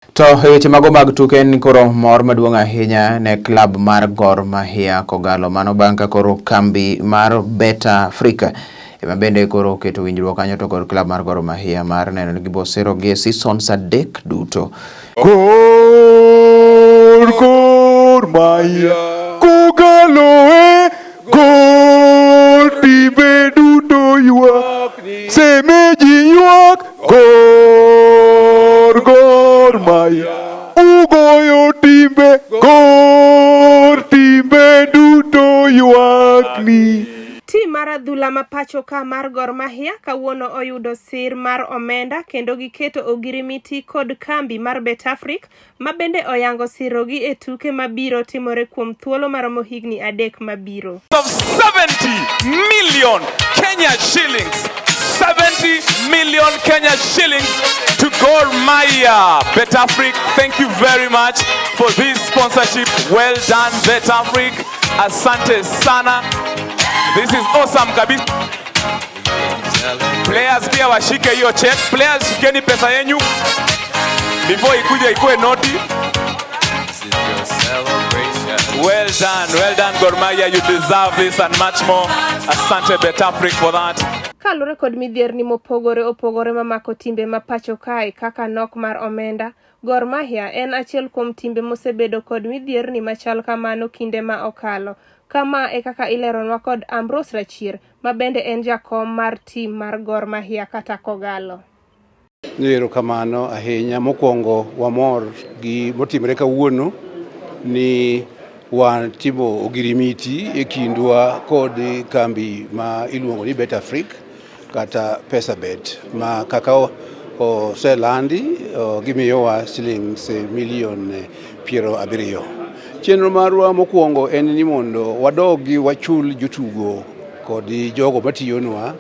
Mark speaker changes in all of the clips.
Speaker 1: To e weche mago mag tuke en koro mor maduong' ahinya ne klab mar Gor Mahia Kogalo mano bang' ka koro kambi mar Beta Africa ema bende koro oketo winjruok kanyo to kod klab mar Gor Mahia mar neno ni gibosero gi e seasons adek duto.
Speaker 2: Gor Gor Mahia Kogalo e Gor timbe duto ywak Semeji ywak Gor Gor Mahia Ugoyo timbe Gor timbe duto ywak ni.
Speaker 3: Tim mar adhula ma pacho ka mar Gor Mahia kawuono oyudo sir mar omenda kendo giketo ogirimiti kod kambi mar BetAfric ma bende oyango sirogi e tuke mabiro timore kuom thuolo maromo higni 3 mabiro.
Speaker 4: Of 70 million Kenya shillings. 70 million Kenya shillings to Gor Mahia. BetAfric, thank you very much for this sponsorship. Well done, BetAfric. Asante sana. This is awesome kabisa. Players pia washike hiyo check. Players, shikeni pesa yenyu before ikuje ikuwe noti. Well done, well done, Gor Mahia. You deserve this and much more. Asante BetAfric for that.
Speaker 3: Kaluwore kod midhierni mopogore opogore mamako timbe ma pacho kae kaka nok mar omenda, Gor Mahia en achiel kuom timbe mosebedo kod midhierni machal kamano kinde ma okalo. Kama e kaka ileronwa kod Ambrose Rachier, ma bende en jakom mar tim mar Gor Mahia kata Kogalo.
Speaker 5: Erokamano ahinya. Mokwongo wamor gi motimre kawuono ni watimo ogirimiti e kindwa kod kambi ma iluongo ni BetAfric kata PesaBet ma kaka oselandi gimiyowa shillings milion 70. Chenro marwa mokwongo en ni mondo wadogi wachul jotugo kod jogo matiyonwa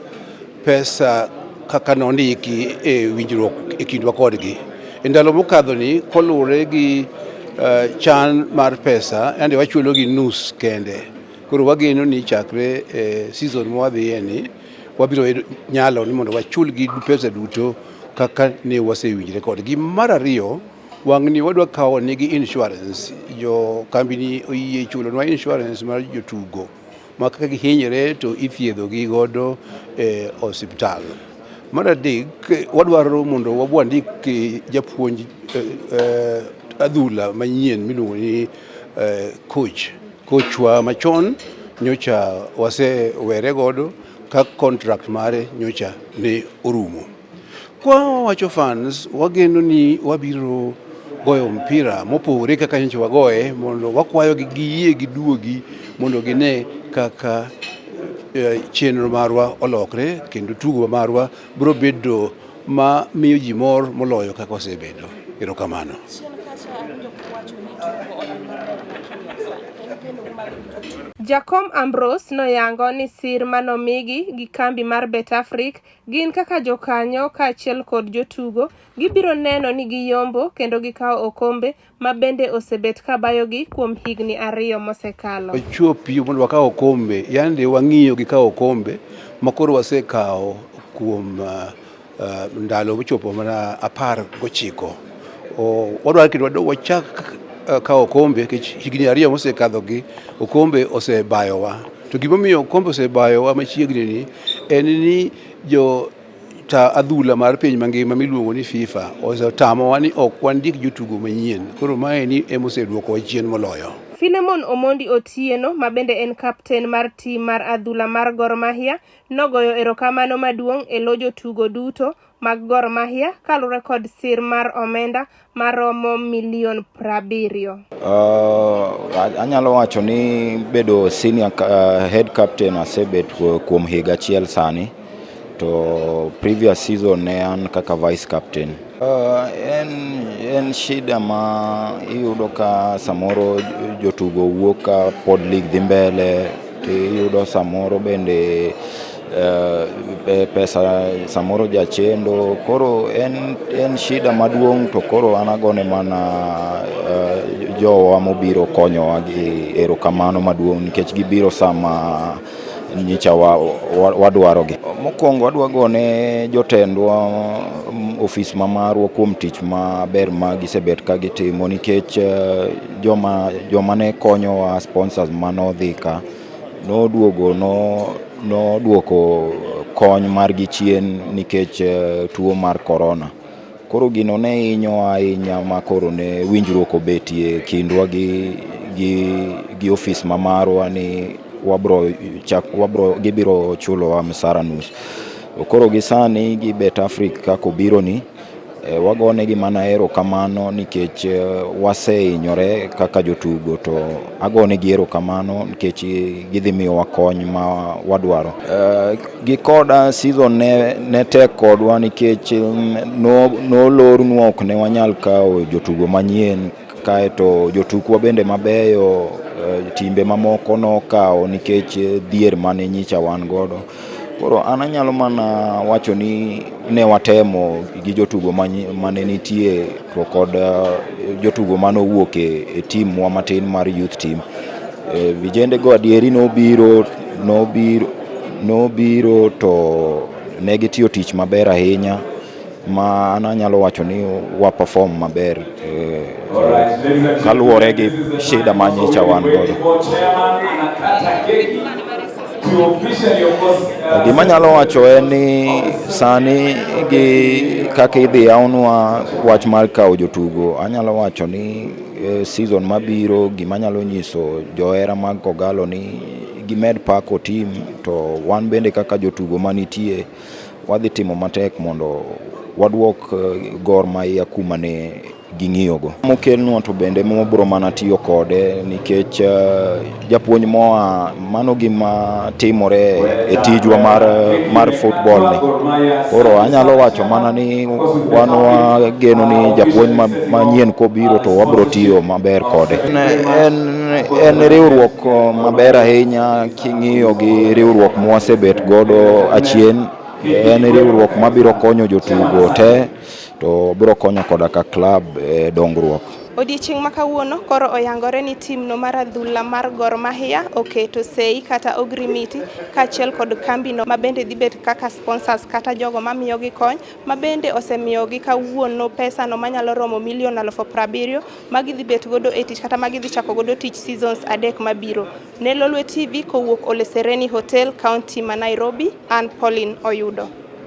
Speaker 5: pesa kaka nondiki e winjruok e kindwa kodgi. E ndalo mokadho ni koluwore gi chan mar pesa, yande wachulo gi nus kende. Koro wageno ni chakre e season mwadhiye ni wabiro nyalo ni mondo wachul gi pesa duto kaka ne wasewinjre kodgi. Mar ariyo, wang'ni wadwa kawo nigi insurance. Jo kambini oyie chulonwa insurance mar jotugo ma kaka gihinyre to ithiedho gi godo e osiptal. Mar adek, wadwaro mondo wandik japuonj adhula manyien miluongo ni coach. Coachwa machon nyocha wasewere godo ka contract mare nyocha ne orumo. Kwa wawacho fans, wageno ni wabiro goyo mpira mopogore kaka nyocha wagoye mondo wakwayogi giyie giduogi mondo gine kaka chenro marwa olokre kendo tugo marwa biro bedo ma miyo ji mor moloyo kaka osebedo. Erokamano.
Speaker 3: Jakom Ambrose noyango ni sir manomigi gi kambi mar BetAfric gin kaka jokanyo kaachiel kod jotugo gibiro neno ni giyombo kendo gikawo okombe ma bende osebet kabayogi kuom higni 2 mosekalo.
Speaker 5: Wachopi mondo wakaw okombe, yande wang'iyo gi kawo okombe ma koro wasekawo kuom ndalo mochopo mana 19. Wadwaro kendo wachak kawo okombe nikech higni 2 mosekadho gi okombe osebayowa. To gimomiyo okombe osebayowa machiegni ni en ni jo ta adhula mar piny mangima miluongo ni FIFA osetamowa ni ok wandik jotugo manyien. Koro maeni ema oseduokowa chien moloyo.
Speaker 3: Philemon Omondi Otieno ma bende en kapten mar tim mar adhula mar Gor Mahia nogoyo erokamano maduong' e lo jotugo duto mag Gor Mahia kaluwore kod sir mar omenda maromo milion 70.
Speaker 6: Anyalo wacho ni bedo senior head captain asebet kuom higa achiel sani, to previous season ne an kaka vice captain. En shida ma iyudo ka samoro jotugo wuok ka pod league dhi mbele, to iyudo samoro bende pesa samoro jachendo. Koro en shida maduong', to koro an agone mana jowa mobiro konyowa gi erokamano maduong' nikech gibiro sama nyicha wadwarogi. Mokwongo adwa gone jotendwa ofis ma marwa kuom tich maber ma gisebet ka gitimo nikech joma ne konyowa, sponsors manodhi ka noduogo noduoko kony margi chien nikech tuo mar corona. Koro gino ne hinyowa ahinya ma koro ne winjruok obetie kindwa gi ofis ma marwa ni wabro chak wabro gibiro chulowa msara nus. Koro gi sani gi Bet Africa kaka obiro ni wagonegi mana erokamano nikech wasehinyore kaka jotugo, to agonegi erokamano nikech gidhi miyowa kony ma wadwaro. Gi koda season ne tek kodwa nikech nolornwa, ok ne wanyal kawo jotugo manyien, kaeto jotukwa bende mabeyo timbe mamoko nokawo nikech dhier mane nyicha wan godo. Koro an anyalo mana wacho ni ne watemo gi jotugo mane nitie to kod jotugo mane owuok e team wa matin mar youth team. Vijende go adieri nobiro to ne gitiyo tich maber ahinya ma an anyalo wacho ni wa perform maber kaluwore gi shida ma nyicha wan godo. Gima anyalo wacho en ni sani gi kaka idhi yawnwa wach mar kawo jotugo, anyalo wacho ni season mabiro gima anyalo nyiso johera mag Kogalo ni gimed pako team, to wan bende kaka jotugo manitie wadhi timo matek mondo waduok Gor Mahia kuma ne ging'iyogo. Mokelnwa to bende wabro mana tiyo kode nikech japuonj moa mano gima timore e tijwa mar football ni. Koro anyalo wacho mana ni wan wageno ni japuonj manyien kobiro to wabro tiyo maber kode. En riwruok maber ahinya king'iyo gi riwruok mwasebet godo achien. En riwruok mabiro konyo jotugo te to biro konyo koda ka club e dongruok.
Speaker 3: Odiechieng' ma kawuono koro oyangore ni team no mar adhula mar Gor Mahia oketo sei kata ogrimiti kaachiel kod kambino ma bende dhi bet kaka sponsors kata jogo mamiyogi kony ma bende osemiyogi kawuono pesa no manyalo romo milion 70,000 ma gidhi bet godo e tich kata ma gidhi chako godo tich seasons 3 mabiro. Ne Lolwe TV kowuok Ole Sereni Hotel, County ma Nairobi, an Pauline Oyudo.